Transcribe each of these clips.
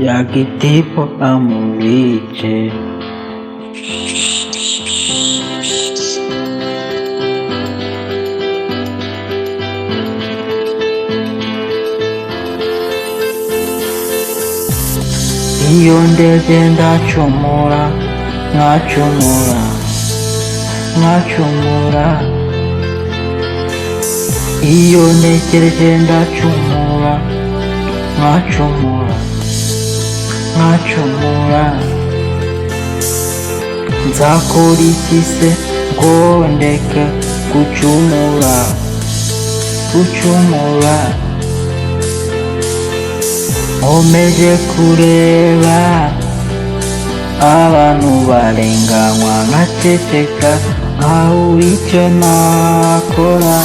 Ya gitifu amubice. Iyo ndebye ndacumura, nkacumura, nkacumura. Iyo ntekereje ndacumura, nkacumura, nkacumura. Nzakora iki se ngo ndeke gucumura, gucumura? Nkomeje kureba abantu barenganywa, nkaceceka, nkabura icyo nakora.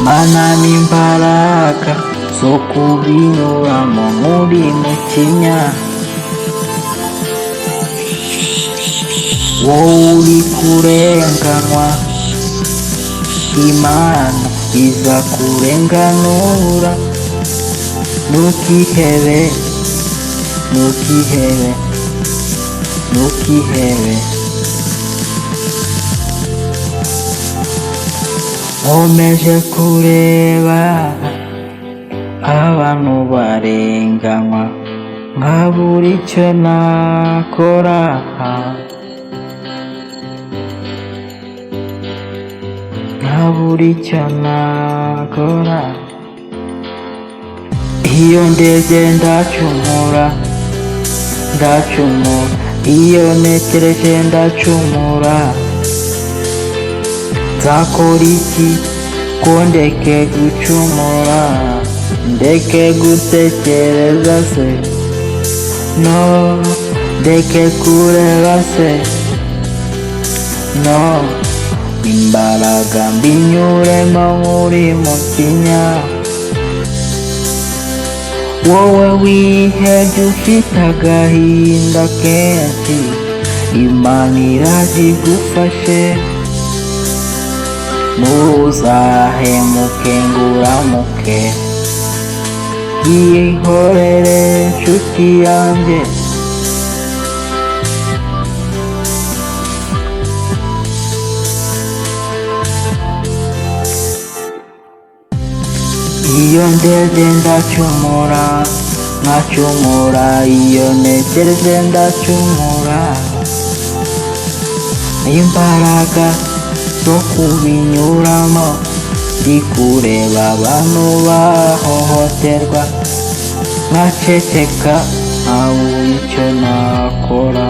Mana, n'imbaraga zo kubinyuramo muri mu kinya. Wowe uri kurenganwa, Imana iza kurenganura. Ntukihebe, ntukihebe, ntukihebe. Nkomeje kureba abantu barenganywa, nkabura icyo nakora, nkabura icyo nakora. Iyo ndebye ndacumura, ndacumura. Iyo ntekereje ndacumura. Nzakora iki ko ndeke gucumura, ndeke gutekereza se, no ndeke kureba se, no imbaraga mbinyuremo nk'uri mu kinya? Wowe wihebye, ufite agahinda kenshi, Imana iraje igufashe. Ntuzahemuke ngo uramuke. Yihorere, nshuti yanjye. Iyo ndebye ndacumura, nkacumura. Iyo ntekereje ndacumura. Imbaraga zo kubinyuramo, ndi kureba abantu bahohoterwa, nkaceceka, nkabura icyo nakora,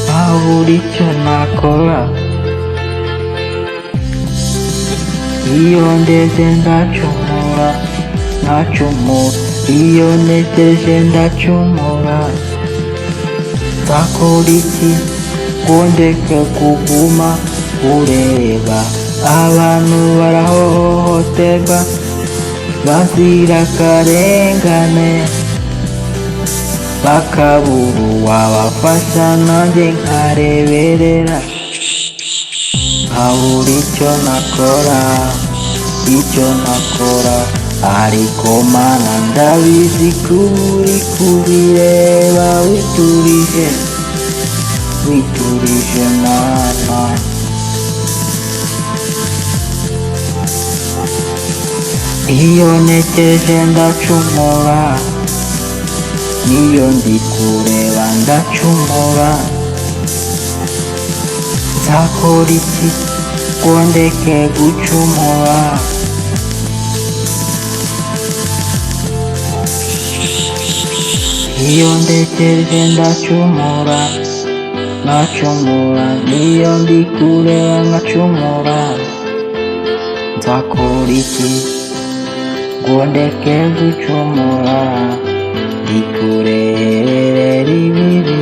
nkabura icyo nakora. Iyo ndebye ndacumura, nkacumura. Iyo ntekereje ndacumura. Nzakora iki ngo ndeke kuguma kureba abantu barahohoterwa bazira akarengane, bakabura uwabafasha, nanjye nkareberera, nkabura icyo nakora, icyo nakora? Ariko Mana, ndabizi ko uri kubireba witurije, witurije, Mana. Iyo ntekereje ndacumura, niyo ndi kureba ndacumura. Nzakora iki ngo ndeke gucumura? Iyo ntekereje ndacumura, nkacumura. Niyo ndi kureba nkacumura. Nzakora iki ngo ndeke gucumura, ndi kurebera ibibi?